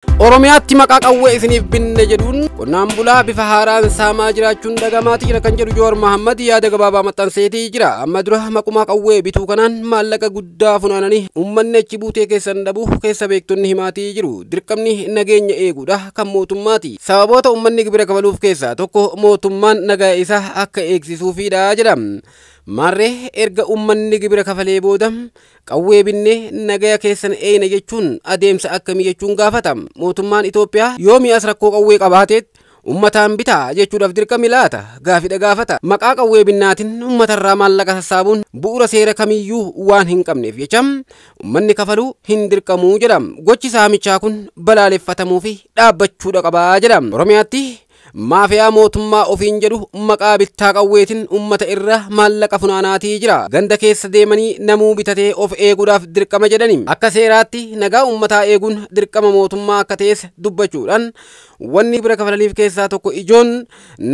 Oromiyaatti maqaa qawwee isiniif binne jedhuun qonnaan bulaa bifa haaraan saamaa jiraachuun dhagamaati jira kan jedhu Jowaar Mahammad yaada gabaabaa maxxanseetii jira. Amma dura maquma qawwee bituu kanaan maallaqa guddaa funaananii uummanni achi buutee keessan dhabuu keessa beektonni himaatii jiru. Dirqamni nageenya eeguudha kan mootummaati. Sababoota uummanni gibira kafaluuf keessaa tokko mootummaan nagaa isaa akka eegsisuufiidha jedha. Maarree erga uummanni gibira kafalee booda qawwee binnee nagaya keessan eeyna jechuun adeemsa akkamii jechuun gaafata. Mootummaan Itoophiyaa yoomi as rakkoo qawwee qabaateet uummataan bitaa jechuudhaaf dirqami laata gaafidha gaafata. Maqaa qawwee binnaatiin uummatarraa maallaqa sassaabuun bu'uura seera kamiyyuu waan hin qabneef jecha uummanni kafaluu hin dirqamuu jedha. Gochi saamichaa kun balaaleffatamuu fi dhaabbachuudha qabaa jedha. Oromiyaatti maafiyaa mootummaa ofiin jedhu maqaa bittaa qawweetiin uummata irra maallaqa funaanaatii jira. Ganda keessa deemanii namuu bitatee of eeguudhaaf dirqama jedhani. Akka seeraatti nagaa uummataa eeguun dirqama mootummaa akka ta'es dubbachuudhaan wanni bira kafalaniif keessaa tokko ijoon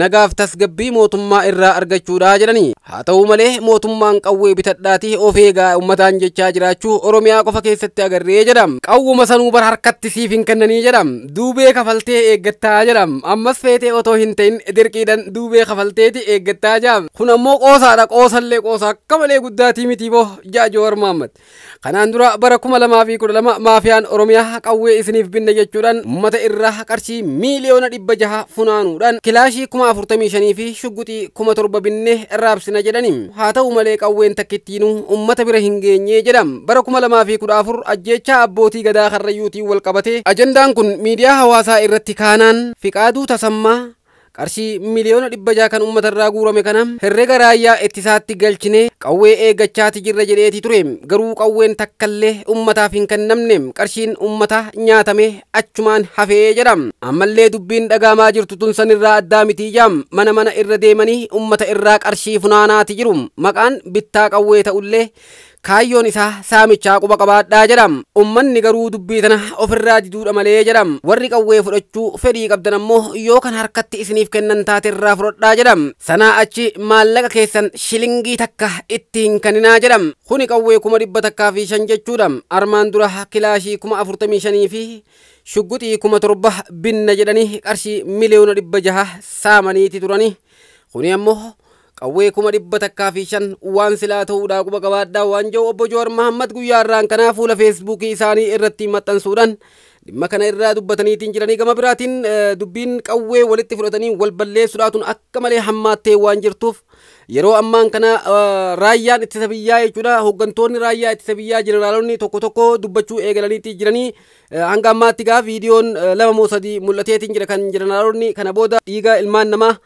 nagaaf tasgabbii mootummaa irraa argachuudha jedhani. Haa ta'u malee mootummaan qawwee bitadhaatii of eegaa uummataan jechaa jiraachuu Oromiyaa qofa keessatti agarree jedham. Qawwuma sanuu bara harkatti siif hin kennanii jedham. Duubee kafaltee eeggattaa jedham. Ammas feetee otoo hin ta'in dirqiidhaan duubee kafalteeti eeggattaa jedham. Kun ammoo qoosaadha, qoosallee qoosa akka malee guddaatii miti boo jaa Jowaar Mahammad. Kanaan dura bara 2012 maafiyaan Oromiyaa qawwee isiniif binne jechuudhaan uummata irraa qarshii 600,000 funaanuudhaan kilaashii 45,000 fi shugguxii 7,000 binne raabsina jedhani. Haa ta'u malee qawween takkittiinuu uummata bira hin geenye jedham. Bara 2014 ajjeechaa abbootii gadaa Karrayyuutiin wal qabate ajandaan kun miidiyaa hawaasaa irratti kaanaan Fiqaaduu Tasammaa qarshii 600,000 kan uummata irraa guurame kana herrega raayyaa ittisaatti galchine qawwee eeggachaati jirra jedheeti ture. Garuu qawween takkallee uummataaf hin kennamne, qarshiin uummata nyaatame achumaan hafee jedham. Ammallee dubbiin dhagaamaa jirtu tun sanirraa addaa mitii jaam. Mana mana irra deemanii uummata irraa qarshii funaanaati jiru. Maqaan bittaa qawwee ta'ullee kaayyoon isaa saamichaa quba qabaadhaa jedham. Uummanni garuu dubbii tana ofirraa diduudha malee jedham. Warri qawwee fudhachuu fedhii qabdan ammoo yoo kan harkatti isiniif kennan taate irraa fudhadhaa jedham. Sanaa achi maallaqa keessan shilingii takka itti hin kenninaa jedham. Kuni qawwee 105,000 jechuudha. Armaan dura kilaashii 45,000 fi shugguxii 7,000 binna jedhanii qarshii 600,000 saamaniiti turani. Kuni ammoo qawwee 105,000 waan silaa ta'uudhaa quba qabaadhaa waan jiru obbo Jowaar Mahammad guyyaa irraan kanaa fuula feesbuukii isaanii irratti maxxansuudhaan dhimma kana irraa dubbataniitiin jiranii. Gama biraatiin dubbiin qawwee walitti fudhatanii wal balleessuudhaatuun akka malee hammaattee waan jirtuuf yeroo ammaan kana raayyaan ittisa biyyaa jechuudha, hooggantoonni raayyaa ittisa biyyaa jeneraalonni tokko tokko dubbachuu eegalaniitii jiranii. Hanga ammaatti gaa viidiyoon 2 moo 3 mul'ateetiin jira kan jeneraalonni kana booda dhiiga ilmaan namaa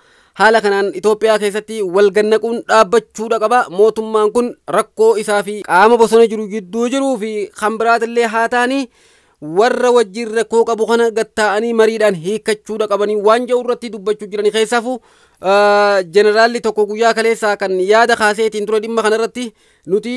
haala kanaan Itoophiyaa keessatti wal gannaquun dhaabbachuudha qaba. Mootummaan kun rakkoo isaa fi qaama bosona jiru gidduu jiruu fi kan biraatillee haa ta'anii warra wajjin rakkoo qabu kana gattaa'anii mariidhaan hiikkachuudha qabanii waan jiru irratti dubbachuu jiranii. Keessaafuu jeneraalli tokko guyyaa kaleessaa kan yaada kaaseetiin ture dhimma kanarratti nuti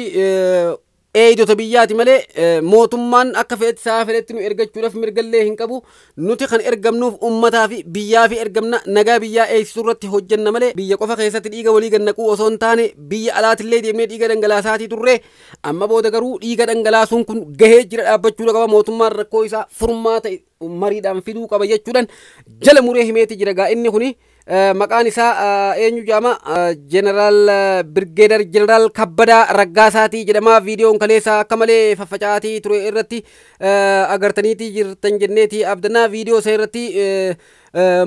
eegdota biyyaati malee mootummaan akka fedhetti isaa fedhetti nu ergachuudhaaf mirgallee hin qabu. Nuti kan ergamnuuf uummataa fi biyyaa fi ergamna nagaa biyyaa eegsisuu irratti hojjenna malee biyya qofa keessatti dhiiga walii gannaquu osoo hin taane biyya alaatillee deemnee dhiiga dhangalaasaatii turre. Amma booda garuu dhiiga dhangalaasuun kun gahee jira dhaabbachuudha qaba. Mootummaan rakkoo isaa furmaata mariidhaan fiduu qaba jechuudhaan jala muree himeeti jira. Gaa inni kuni maqaan isaa eenyu jedhama? Jeneraal Birgeedar Jeneraal Kabbadaa Raggaasaatii jedhama. Viidiyoon kaleessa akka malee faffaca'aatii ture irratti agartaniitii jirtan jenneeti abdannaa. Viidiyoo isa irratti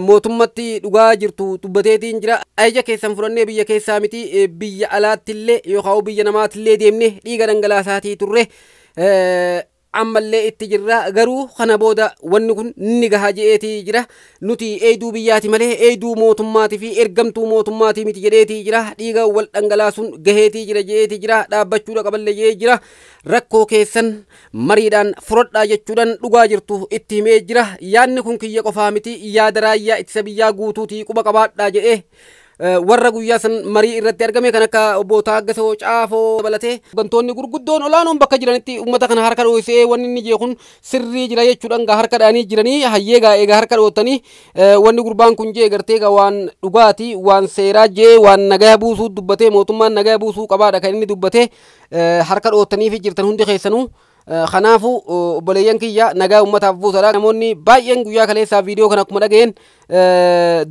mootummatti dhugaa jirtu dubbateetiin jira. Ajaja keessan fudhannee biyya keessaa miti biyya alaattillee yookaan biyya namaatillee deemnee dhiiga dhangalaasaatii turre, ammallee itti jirra, garuu kana booda wanni kun ni gaha je'eetii jira. Nuti eegduu biyyaati malee eegduu mootummaatii fi ergamtuu mootummaatii miti jedheetii jira. Dhiiga wal dhangalaasuun gaheetii jira je'eetii jira. Dhaabbachuudha qaballee je'ee jira. Rakkoo keessan mariidhaan furadhaa jechuudhaan dhugaa jirtu itti himee jira. Yaadni kun kiyya qofaa miti, yaada raayyaa ittisa biyyaa guutuutii quba qabaadhaa jedhee warra guyyaa san marii irratti argame kan akka obbo Taaggasoo Caafoo dabalatee hooggantoonni gurguddoon olaanoon bakka jiranitti uummata kana harka dhoosee wanni inni jee kun sirrii jira jechuudhaan gaa harka dhaanii jiranii. Hayyee gaa egaa harka dhootanii wanni gurbaan kun jee gartee gaa waan dhugaatii waan seeraa jee waan nagaya buusuu dubbatee mootummaan nagaya buusuu qabaadha kan inni dubbatee harka dhoottanii fi jirtan hundi keessanuu. Kanaafuu obboleeyyan kiyya, nagaa uummataaf buusadha. Namoonni baay'een guyyaa kaleessaa viidiyoo kana akkuma dhaga'een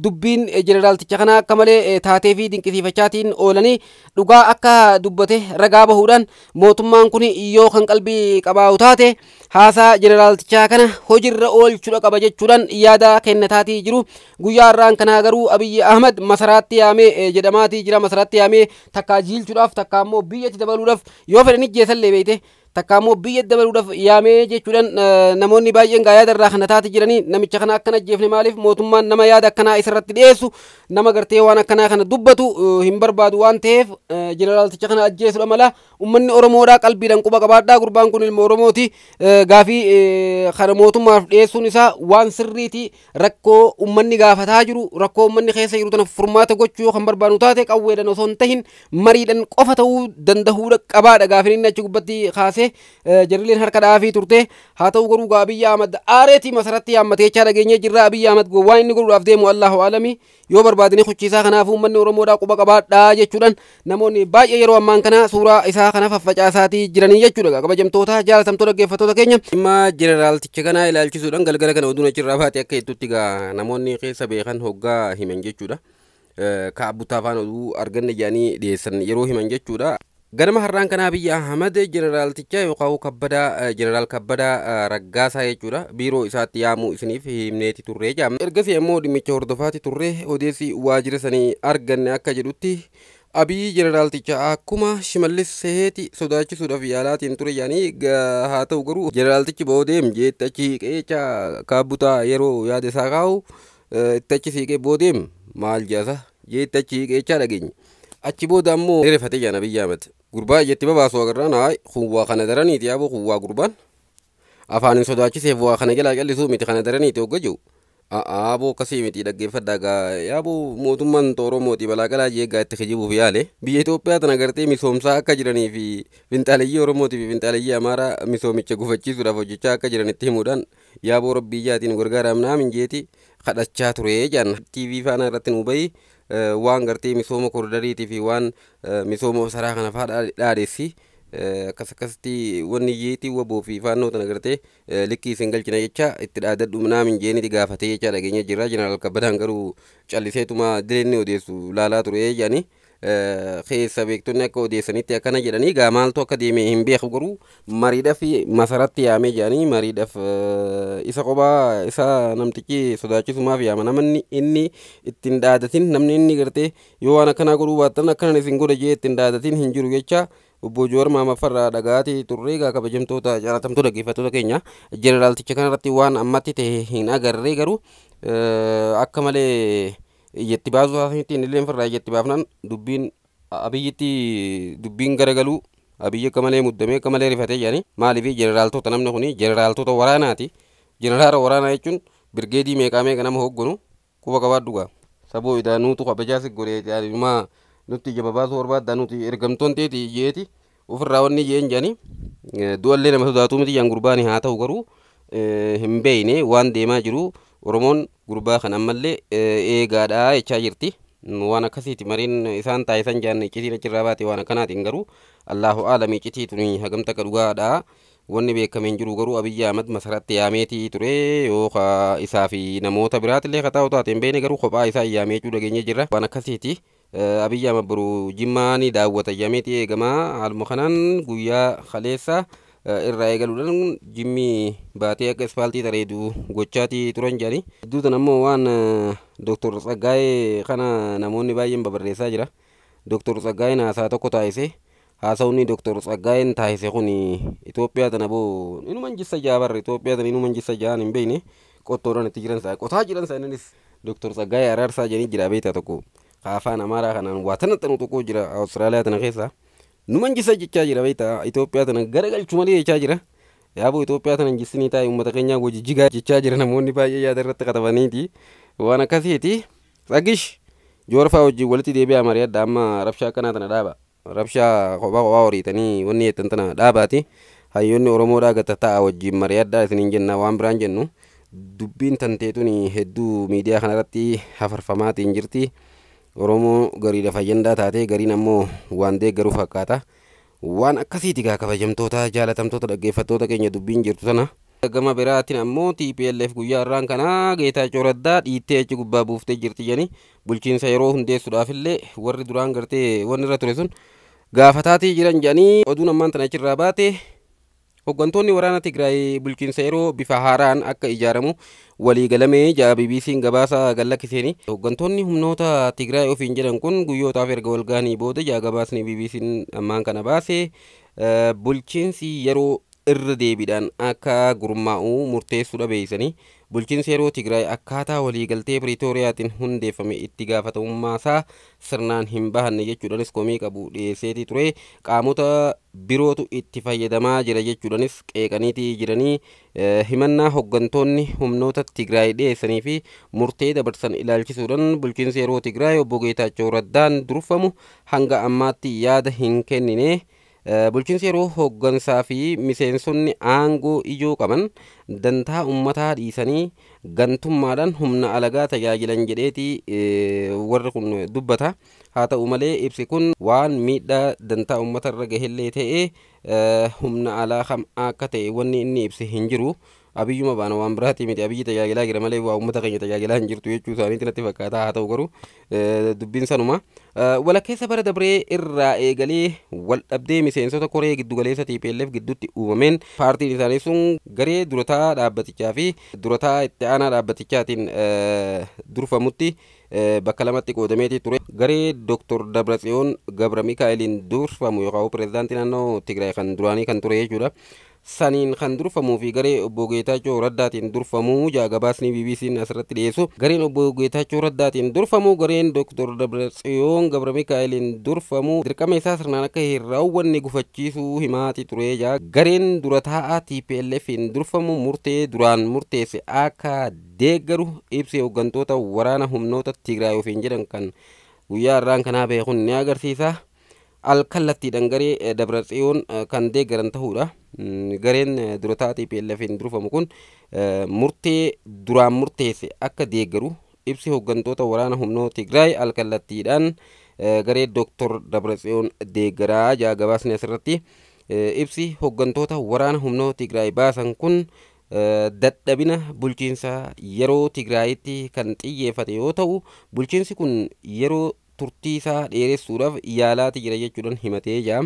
dubbiin jeneraalticha kana akka malee taatee fi dinqisiifachaatiin oolanii, dhugaa akka dubbate ragaa bahuudhaan mootummaan kun yoo kan qalbii qabaatu taate haasaa jeneraaltichaa kana hojiirra oolchuudha qaba jechuudhaan yaada kennataatii jiru. Guyyaa har'aan kanaa garuu Abiyyi Ahmad masaraatti yaamee jedhamaatii jira. Masaraatti yaamee takkaa jiilchuudhaaf, takkaa immoo biyyatti dabaluudhaaf, yoo fedhan ijjeessallee beeyte, takka immoo biyya dabaluudhaaf yaamee jechuudhaan namoonni baay'een gaa yaada irraa kana taate jiranii. Namicha kana akkana ajjeefne, maaliif mootummaan nama yaada akkanaa isarratti dhiyeessu, nama gartee waan akkanaa kana dubbatu hin barbaadu waan ta'eef jeneraalticha kana ajjeesudha mala. Uummanni Oromoodhaa qalbiidhaan quba qabaadhaa. Gurbaan kun ilma Oromooti. Gaafii kana mootummaaf dhiyeessuun isaa waan sirriiti. Rakkoo uummanni gaafataa jiru, rakkoo uummanni keessa jiru tana furmaata gochuu yoo kan barbaadu taate qawweedhaan osoo hin tahin mariidhaan qofa ta'uu danda'uudha qabaadha. Gaafiin inni achi gubbatti kaasee jarrileen harka dhaafii turte. Haa ta'u garuu gaa Abiyyi Ahmad aareetii masaratti yaammatee jechaa dhageenyee jirra. Abiyyi Ahmad waan inni godhuudhaaf deemu Allahu alami, yoo barbaadine kuchiisaa. Kanaafuu uummanni Oromoodhaa quba qabaadhaa jechuudhaan namoonni baay'ee yeroo ammaan kana suuraa isaa kana faffacaasaatii jiranii jechuudha. Kabajamtoota jaalatamtoota dhaggeeffattoota keenya, dhimma jeneraalticha kanaa ilaalchisuudhaan galgala kana oduun achirraa baate akka hedduutti gaa namoonni keessa beekan hoggaa himan jechuudha. Ka abbuttaa afaan oduu arganne jedhanii dhiyeessan yeroo himan jechuudha. Ganama har'aan kana Abiyyi Ahmad jeneraalticha yookaan Kabbadaa, jeneraal Kabbadaa Raggaasaa jechuudha, biiroo isaatti yaamuu isiniif himneeti turree jedhama. Ergasii immoo dhimmicha hordofaati turree odeessi waajjira sanii arganne akka jedhutti Abiyyi jeneraalticha akkuma Shimallis Seheeti sodaachisuudhaaf yaalaatiin ture jedhanii. Haa ta'u garuu jeneraaltichi boodeem jeetti achi hiiqee kaabbutaa yeroo yaada isaa kaa'u itti achi siiqee, boodeem maal jaasa jeetti achi hiiqee dhageenya. Achi booda ammoo dheereffatee jaan Abiyyi Ahmad. Gurbaa ijatti babaasu agarraan haay kuwwaa kana daraniiti yaaboo, kuwwaa gurbaan afaan hin sodaachiseef waa kana jalaa callisuu miti, kana daraniiti hogga jiru. Aaboo akkasii miti, dhaggeeffadhaa gaa yaaboo, mootummaan Oromooti balaa qalaa jeeggaa itti kijibuuf yaale. Biyya Itoophiyaa tana gartee misoomsaa akka jiranii fi finxaaleyyii Oromootii fi finxaaleyyii Amaaraa misoomicha gufachiisuudhaaf hojjechaa akka jiran itti himuudhaan yaaboo rabbii ijaatiin gargaaramnaa minjeeti kadhachaa ture jedhan. TV faana irratti nu bahi, waan gartee misooma koridariitii fi waan misooma masaraa kana fa'aa dhaadheessi, akkas akkasitti wanni yeetii waboo fi faannoo tana gartee likkii isin galchina jecha itti dhaadadhu naa minjeeniti gaafatee jecha dhageenya jirra. Jeneraal Kabbadaan garuu calliseetuma dileenni odeessu laalaa ture jedhanii keessa beektonni akka odeessanitti akkana jedhanii. Gaa maaltu akka deeme hin beeku, garuu mariidhaaf masaratti yaamee jedhanii. Mariidhaaf isa kophaa isa namtichi sodaachisumaaf yaama. Namni inni ittiin dhaadatin, namni inni gartee yoo waan akkanaa godhuu baattan akkanan isin godha jee ittiin dhaadatin hin jiru jecha obbo Joowar Maamaffarraa dhagaatii turre. Egaa kabajamtoota jaalatamtoota dhaggeeffattoota keenya, jeneraalticha kanarratti waan ammatti ta'e hin agarree, garuu akka malee iyyatti baasuu haasanitti inni illee farraa iyyatti baafnaan dubbiin Abiyyitti dubbiin garagaluu, Abiyyi akka malee muddamee akka malee rifatee jedhanii. Maaliif jeneraaltota, namni kuni jeneraaltota waraanaati. Jeneraala waraanaa jechuun birgeedii meeqaa meeqa nama hoogganu quba qabaadhu gaa. Saboo idaa nuutu kabajaa si godhee jaalumaa nutti ija babaasuu barbaaddaa, nuti ergamtoon teeti jeeti ofirraa wanni jeen jedhanii. Du'allee nama sodaatuu miti jaan gurbaani. Haa ta'u garuu hin beeyne waan deemaa jiru. Oromoon gurbaa kan ammallee eegaadhaa jechaa jirti. Waan akkasiiti mariin isaan taasisan jaan iccitiin achirraa baate waan akkanaatiin, garuu Allahu aalam, iccitii tuni hagam takka dhugaadha wanni beekamee hin jiru. Garuu Abiyyi Ahmad masaratti yaameetii ture yookaan isaa fi namoota biraatillee kataa taate hin beekne, garuu kophaa isaa yaamee jechuu dhageenyee jirra. Waan akkasiiti. Abiyyi Ahmad boruu Jimmaa ni daawwata yameetii eegamaa. Haaluma kanaan guyyaa kaleessa irraa eegaluudhaan jimmii baatee akka ispaaltii tareedu gochaatii turan jedhani. Gidduu tan ammoo waan Dooktor Tsaggaayee kana namoonni baay'een babarreessaa jira. Dooktor Tsaggaayeen haasaa tokko taasise. Haasawni Dooktor Tsaggaayeen taasise kun Itoophiyaa tana boo inuma jissa jaabarra, Itoophiyaa tana inuma jissa jaan hin beekne, qottoodhaan itti jiran isaa qotaa jiran isaa. Innis Dooktor Tsaggaayee Araarsaa jedhanii jira beektaa, tokko afaan Amaaraa kanaan waa tana xanu tokko jira Awustiraaliyaa tana keessa. Numan jissa jechaa jira beektaa, Itoophiyaa tana garagalchu malee jechaa jira. Yaaboo Itoophiyaa tana jissinii taa'e uummata keenyaa wajji jigaa jechaa jira, namoonni baay'ee yaada irratti katabaniiti. Waan akkasiiti. Tsaggish Joorfaa wajjin walitti deebi'aa mari'adha, amma rabshaa akkanaa tana dhaaba. Rabshaa kophaa kophaa horiitanii wanni jettan tana dhaabaati. Hayyoonni Oromoodhaa gata ta'a wajjin mari'adhaa isiniin jenna, waan biraan jennu. Dubbiin tanteetuni hedduu miidiyaa kanarratti hafarfamaatiin jirti. Oromoo gariidha fayyandaa taate, gariin ammoo waan deeggaru fakkaata. Waan akkasiiti gaa kabajamtoota jaalatamtoota dhaggeeffattoota keenya dubbiin jirtu sana. Gama biraatiin ammoo TPLF guyyaa har'aan kana Geetaachoo Raddaa dhiittee achi gubbaa buuftee jirti jedhanii bulchiinsa yeroo hundeessuudhaaf illee warri duraan gartee wanni irra ture sun gaafataatii jiran jedhanii oduun ammaan tana achirraa baate. Hooggantoonni waraana Tigraay bulchiinsa yeroo bifa haaraan akka ijaaramu waliigalamee jaa BBC'n gabaasa gallakkiseeni. Hooggantoonni humnoota Tigraay ofiin jedhan kun guyyootaaf erga wal gahanii booda jaa gabaasni BBC'n ammaan kana baase bulchiinsi yeroo irra deebiidhaan akka gurmaa'u murteessuudha beeksisanii. Bulchiinsi yeroo Tigraay akkaataa waliigaltee Piriitooriyaatiin hundeeffame itti gaafatamummaa isaa sirnaan hin bahanne jechuudhaanis komii qabu dhiyeesseetii ture. Qaamota birootu itti fayyadamaa jira jechuudhaanis qeeqaniitii jiranii. Himannaa hooggantoonni humnoota Tigraay dhiyeessanii fi murtee dabarsan ilaalchisuudhaan bulchiinsi yeroo Tigraay obbo Geetaachoo Raddaan durfamu hanga ammaatti yaada hin kennine. Bulchiinsi yeroo hooggansaa fi miseensonni aangoo ijoo qaban dantaa uummataa dhiisanii gantummaadhaan humna alagaa tajaajilan jedheeti warri kun dubbata. Haa ta'u malee ibsi kun waan miidhaa dantaa uummata irra gahellee ta'e humna alaa kam akka ta'e wanni inni ibse hin jiru. Abiyyuma baana waan biraatii miti, abiyyi tajaajilaa jira malee waa uummata keenya tajaajilaa hin jirtu jechuu isaaniitti natti fakkaata. Haa ta'u garuu dubbiin sanuma. Walakkeessa bara dabree irraa eegalee wal dhabdee miseensota koree giddugaleessa TPLF gidduutti uumameen paartiin isaanii sun garee durataa dhaabbatichaa fi durataa itti aanaa dhaabbatichaatiin durfamutti bakka lamatti qoodameeti ture. Garee Dr. Dabratsiyoon Gabra Mikaa'eliin durfamu yookaan pirezidaantii naannoo Tigraay kan duraanii kan ture jechuudha. Saniin kan durfamuu fi garee obbo Geetaachoo Raddaatiin durfamuu jaa gabaasni BBC'n asirratti dhiyeessu. Gareen obbo Geetaachoo Raddaatiin durfamuu gareen Dr. Dabratsiyoon Gabra Mikaa'eliin durfamuu dirqama isaa sirnaan akka hin raawwanne gufachiisuu himaati ture jaa. Gareen dura taa'aa TPLF'n durfamu murtee duraan murteesse akka deeggaru ibsi hooggantoota waraana humnoota Tigraay ofiin jedhan kan guyyaa har'aan kanaa beekun ni agarsiisa. Alkallattiidhaan garee Dabratsiyoon kan deeggaran ta'uudha. Gareen dura taa'aa TPLF'n durfamu kun murtee duraan murteesse akka deeggaru ibsi hooggantoota waraana humnoota Tigraay alkallattiidhaan garee Dr. Dabratsiyoon deeggaraa jaa gabaasni asirratti. Ibsi hooggantoota waraana humnoota Tigraay baasan kun dadhabina bulchiinsa yeroo Tigraayitti kan xiyyeeffate yoo ta'u, bulchiinsi kun yeroo turtii isaa dheeressuudhaaf yaalaati jira jechuudhaan himatee jira.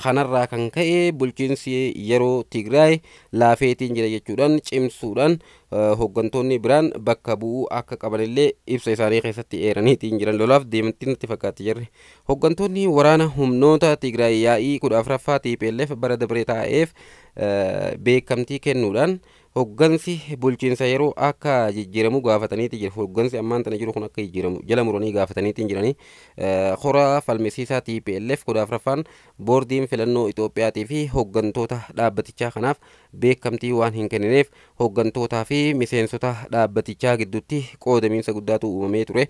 Kanarraa kan ka'e bulchiinsi yeroo Tigraay laafeetiin jira jechuudhaan cimsuudhaan hooggantoonni biraan bakka bu'uu akka qabanillee ibsa isaanii keessatti eeraniitiin jiran. Lolaaf deematti natti fakkaatti jirre. Hooggantoonni waraana humnoota Tigraay yaa'ii 14ffaa TPLF bara dabree taa'eef beekamtii kennuudhaan hooggansi bulchiinsa yeroo akka jijjiiramu gaafataniiti jiru. Hooggansi ammaan tana jiru kun akka jijjiiramu jala muranii gaafataniitiin jiranii. Hora falmisiisaa TPLF 14ffaan boordiin filannoo Itoophiyaatii fi hooggantoota dhaabbatichaa kanaaf beekamtii waan hin kennineef hooggantootaa fi miseensota dhaabbatichaa gidduutti qoodamiinsa guddaatu uumamee ture.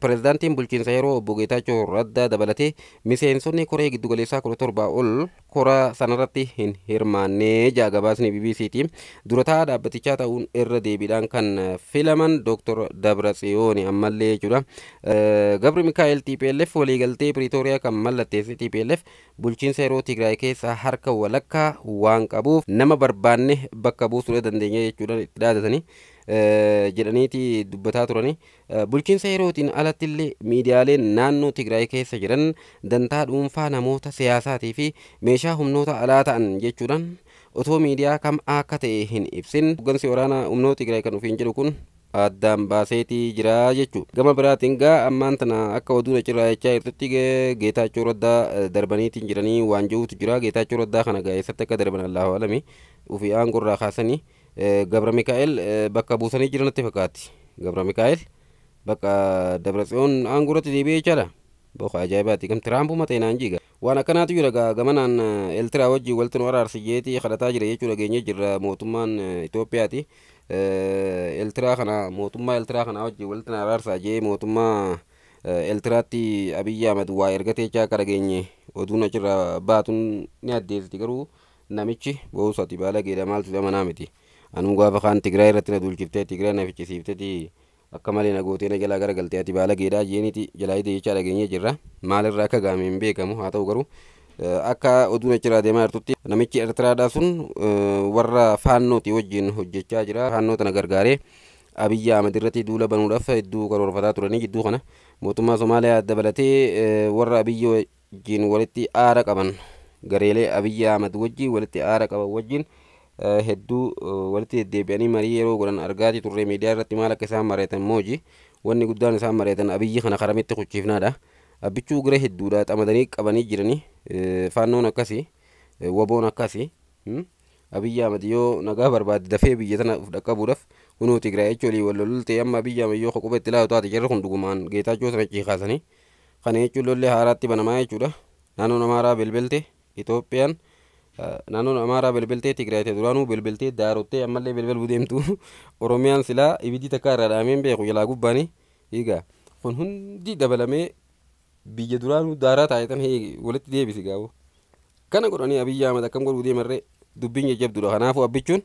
Pirezidaantiin bulchiinsa yeroo obbo Geetaachoo Raddaa dabalatee miseensonni koree giddugaleessaa 17 ol kora sanarratti hin hirmaannee jaa gabaasni BBCti. Durataa dhaabbatichaa ta'uun irra deebiidhaan kan filaman Dr. Dabratsiyoon ammallee jechuudha. Gabri Mikaa'el TPLF waliigaltee Piriitooriyaa kan mallatteesse TPLF bulchiinsa yeroo Tigraay keessaa harka walakkaa waan qabuuf nama barbaanne bakka buusuu dandeenya jechuudhaan itti dhaadatanii jedhaniiti dubbataa turani. Bulchiinsa yerootiin alatti illee miidiyaaleen naannoo Tigraay keessa jiran dantaa dhuunfaa namoota siyaasaatii fi meeshaa humnoota alaa ta'an jechuudhaan otoo miidiyaa kam akka ta'e hin ibsin hooggansi waraanaa humnoota Tigraay kan ofiin jedhu kun addaan baaseetii jira jechuudha. Gama biraatiin gaa ammaan tana akka oduun achirraa jechaa jirtutti Geetaachoo Raddaa darbaniitiin jiranii waan jiruutu jira. Geetaachoo Raddaa kana gaa eessatti akka darban Allahu alami ofii aangoo irraa kaasanii Gabra Mikaa'el bakka buusanii jiran natti fakkaatti. Gabra Mikaa'el bakka Dabratsiyoon aangoo irratti deebi'ee jechaadha. Boqa ajaa'ibaati. Gam Tiraampuma ta'e naan jiga. Waan akkanaatu jira gaa gamanaan Eeltiraa wajjin walitti nu araarsi jeetii kadhataa jira jechuudha geenyee jirra mootummaan Itoophiyaati. Eeltiraa kana mootummaa Eeltiraa kana wajjin walitti nu araarsaa jee mootummaa Eeltiraatti Abiyyi Ahmad waa ergatee jechaa akka dhageenye oduun achirraa baatuun ni addeessiti garuu namichi bo'uusaati baala geedha maaltu amanaa miti. Anuu gaafa kaan Tigraay irratti na duulchiftee Tigraay na fichisiifteeti akka malee na gootee na jalaa garagaltee ati baala geedhaa jeeniiti jalaa hidhee jechaa dhageenyee jirra. Maalirraa akka gaame hin beekamu haa ta'u garuu Akka oduun achirraa deemaa jirtutti namichi Eertiraadhaa sun warra faannooti wajjin hojjechaa jira. Faannoo tana gargaaree Abiyyi Ahmad irratti duula banuudhaaf hedduu karoorfataa turanii jidduu kana mootummaa Somaaliyaa dabalatee warra Abiyyi wajjin walitti aara qaban, gareelee Abiyyi Ahmad wajjin walitti aara qaban wajjin hedduu walitti deddeebi'anii marii yeroo godhan argaatii turre miidiyaa irratti. Maal akka isaan mari'atan mooji, wanni guddaan isaan mari'atan Abiyyi kana karamitti kuchiifnaadha. Abbichuu gara hedduudha xamadanii qabanii jiranii, faannoon akkasii, waboon akkasii. Abiyyi Ahmad yoo nagaa barbaade dafee biyya tana uf dhaqqabuudhaaf kunoo Tigraay jechuun walii wal lolulte. Amma Abiyyi Ahmad yoo quba itti laatu taate, jarri kun dhugumaan Geetaachoo sana kaasanii kana jechuun lollee haaraatti banamaa jechuudha. Naannoon Amaaraa bilbilte, Itoophiyaan naannoon Amaaraa bilbiltee, Tigraay ta'e duraanuu bilbiltee daarottee ammallee bilbiluu deemtu. Oromiyaan silaa ibiddi takka irraa dhaameen beeku jalaa gubbaanii egaa kun hundi dabalamee biyya duraanuu daaraa taa'e tan walitti deebisi gaa'u. Kana godhanii Abiyyi Ahmad akkam godhuu deemarree? Dubbiin jajjabduudha. Kanaafuu abbichuun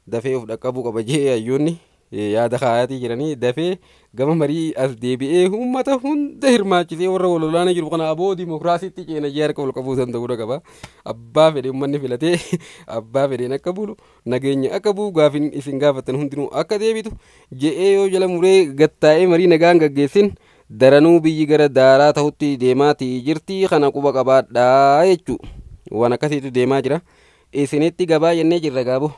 dafee of dhaqqabuu qaba jee hayyoonni yaada kaayatii jiranii, dafee gama marii as deebi'ee uummata hunda hirmaachisee warra wal lolaana jiru kana aboo dimokiraasiitti ceena jee harka wal qabuu danda'uudha qaba. Abbaa fedhe uummanni filatee abbaa fedheen akka bulu, nageenya akka bu'u, gaafin isin gaafattan hundinuu akka deebitu je'ee yoo jala muree gattaa'ee marii nagaan gaggeessin, daranuu biyyi gara daaraa ta'utti deemaatii jirti, kana quba qabaadhaa jechuu. Waan akkasiitu deemaa jira. Isinitti gabaa jennee jirra gaaboo.